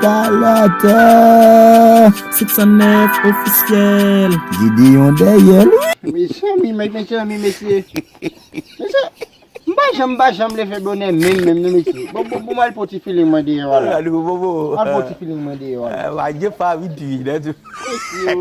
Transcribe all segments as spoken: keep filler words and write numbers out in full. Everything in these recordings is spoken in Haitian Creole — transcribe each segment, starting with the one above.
Kalòt, six cent neuf ofisyèl. Gideon dèyè l, wi. Mezanmi, mezanmi, mesye. Mesye, m pa janm, m pa janm leve bonè menm, menm, non, mesye. Bon, bon, bon, m al pran ti feeling mwen deyò a la. Gade bobo. M al pran ti feeling mwen deyò a la. Eh, va gen pa vit wi, nan tou. Mesye,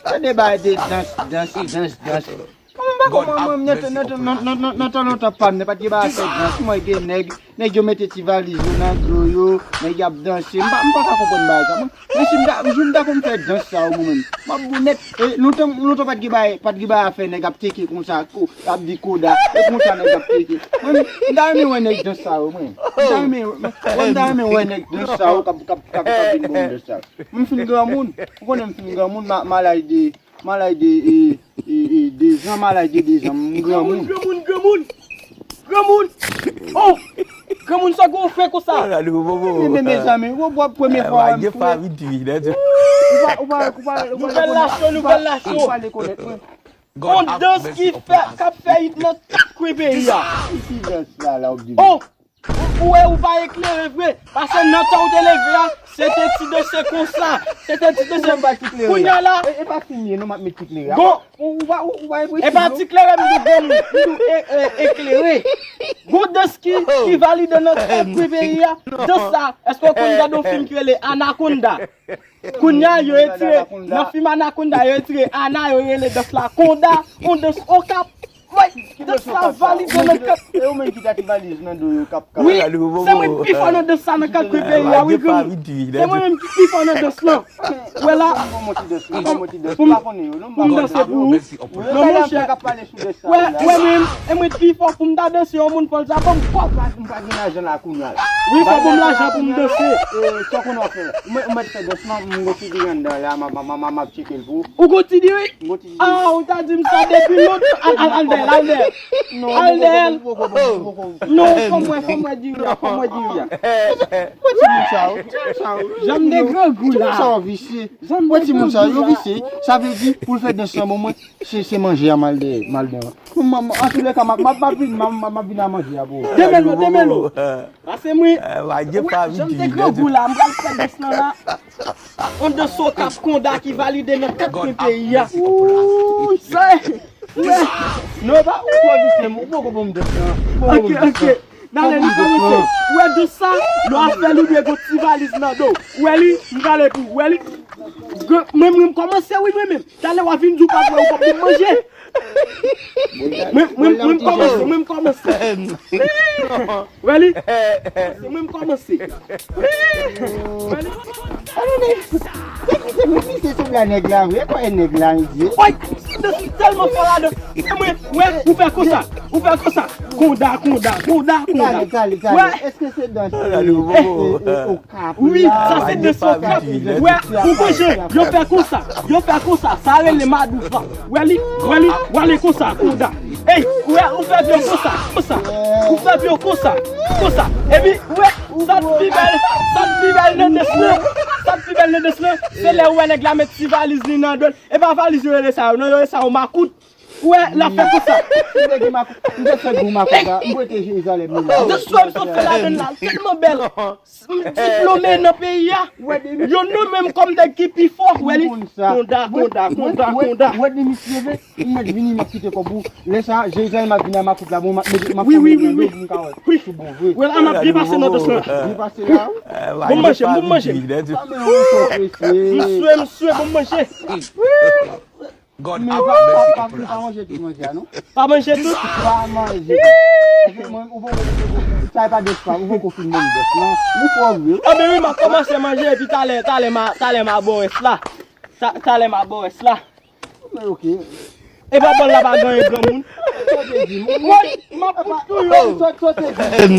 gade bagay de dans, dans, dans, dans. Mwen pa konprann mwen, nan tan, nan tan, nan, nan, nan, nan tan lontan pa m, nan pa t gen bagay fè dans, mwen gen nèg, nèg yo mete ti valiz yo nan do yo, nèg y ap danse. M pa, m pa ka konprann bagay sa. Mwen, mwen si m ta, jou m ta konn fè dans sa yo mwen menm. M ap bon nèt, e, lontan, lontan pa t gen bagay, pa t gen bagay a fè nèg ap teke konsa, ko, ap di koda, e konsa nèg ap teke. Mwen, m ta renmen wè nèg dans sa yo, mwen. M ta renmen, mwen, m ta renmen wè nèg dans sa yo k ap, k ap, k ap, k ap vin bon dans sa yo. Mwen fin granmoun, ou konnen m fin granmoun, ma, malaj de M al laj de, e, e, e, de zan, m al laj de de zan, m granmoun. Granmoun, granmoun, granmoun. Oh! Granmoun, sa gwo fè konsa. Gade bobo. Men, men, mezanmi, w, w, premye fwa w wè m fou. Ou pa, ou pa, ou pa, ou pa, nouvèl lacho, nouvèl lacho. Ou pa rekonèt mwen. On dans ki fè, k ap fè hit nan kat kwen peyi a. Ki dans la, la, w ap di m? Oh! Ou, ou wè ou pa eklere vre, paske nan tan ou te leve a, se te ti dosye konsa, se te ti dosye. Kounye a la. E, e pa fim ye non, m ap met ti klere a. Bon. Ou, ou pa, ou, ou pa enpresib non. E pa ti klere m di granmoun, m di e, e, eklere. Gon dans ki, ki valide nan kat kwen peyi a, dans sa, èske w konn gade yon fim ki rele Anaconda? Kounye a, yo retire, nan fim Anaconda, yo retire Ana, yo rele dans la konda, yon dans Okap. Woy, dans la valide nan kat. E ou menm ki ta ti valiz nan do yo k ap, k ap. Wi, se mwen ki pi fò nan dans sa nan kat kwen peyi a, wi, granmoun. Se mwen menm ki pi fò nan dans lan. Wè la. Pou m, pou m, pou m danse pou ou. Non, monchè. Wè, wè menm, e mwen ki pi fò pou m ta danse yon moun fò l sa ban m kòb. M pa gen lajan la kounye a. Wi, fò ban m lajan pou m danse. E, sa w konn w ap fè. Mwen, mwen fè dans lan, m gon ti diri anndan la, m ap, m ap, m ap, m ap tcheke l pou ou. Ou gon ti diri? M gon ti diri. Ah, ou ta di m sa depi lontan. Al, al, al dèyè l, al dèyè l. Al dèyè l. Non, fò m wè, fò m wè diri a, fò m wè diri a. Mwen ti moun sa yo, ti moun sa yo. Janm de grangou la. Ti moun sa yo visye. Mwen ti moun sa yo visye. Sa vle di, pou l fè dans lan bon mwen, se, se manje a m al dèyè, m al dèyè. Bon, m, m, antoulèka, m ap, m ap, m ap vin, m ap, m ap, m ap vin a manje a pou ou. Demelo, demelo. Pase mwen, mwen, jan m te grangou la, m pral fè dans lan la. On dans Okap konda ki valide nan kat kwen peyi a. Wouy, sa, wè. Non, pa, ou twò visye, ou poko ban m dans lan. Ok, ok. N ale, nou kòmanse. Ou wè dans sa, lè w ap fè l, ou dwe gon ti valiz nan do w. Ou wè li, m prale pou ou. Ou wè li? Mwen, mwen, m kòmanse, wi, mwen menm. Talè w a vin di w pa t wè ou p ap ban m manje. Mwen, mwen, mwen, m kòmanse, mwen, m kòmanse. Ou wè li? Se mwen, m kòmanse. Ou wè li? Misye sanble a nèg la vre, kwè nèg la, misye. Woy, misye tèlman fò ladan. Se mwen, wè, ou fè konsa, ou fè konsa. Konda, konda, konda, konda. Talè, talè, talè. Èske se dans, e, e, e, Wi, sa se dans Okap. Wè, ou konn jan yo fè konsa, yo fè konsa, sa rele madouvan. Wè li, wè li, wale konsa, konda. Ey, wè, ou fè pye w konsa, konsa. Ou fè pye w konsa, konsa. Epi, wè, sa k pi bèl, sa k pi bèl nan dans lan, sa k pi bèl nan dans lan, se lè ou wè nèg la met ti valiz li nan do l. E pa valiz yo rele sa yo, non, yo rele sa yo makout. Ou wè, l ap fè konsa. M te gen makout, m te fè gwo makout la, m prete Jerizalèm li la. Dans sa m sot fè ladan l la, tèlman bèl. M diplome nan peyi a. Yo nonmen m kòm nèg ki pi fò. Wè li. Konda, konda, konda, konda. Wè depi misye leve, m mèt vini, m ap kite kòb ou. Lè sa, Jerizalèm ap vini a makout la, bon, m ap mete, m ap fè nan do pou m ka wè. Wi. Sou bon vre. Wè la, m ap byen pase nan dans lan. Byen pase la, wi. Bon manje, bon manje. Sa men yon fò prese. M swe, m swe, bon manje. Men pa, pa, pa, pa manje tout manje a, non? Pa manje tout? Pa manje tout. Epi mwen, ou poko, sa e pa dèspa, ou poko fin bon dèspa, non? Ou fò vre. Anben wi, m ap kòmanse manje, epi talè, talè m a, talè m a bò rès la. Ta-, talè m a bò rès la. Men ok. E pa bòl la pa genyen granmoun. Sa w te di, mwen, mwen, m ap fout tou yo. Sa, sa w te di.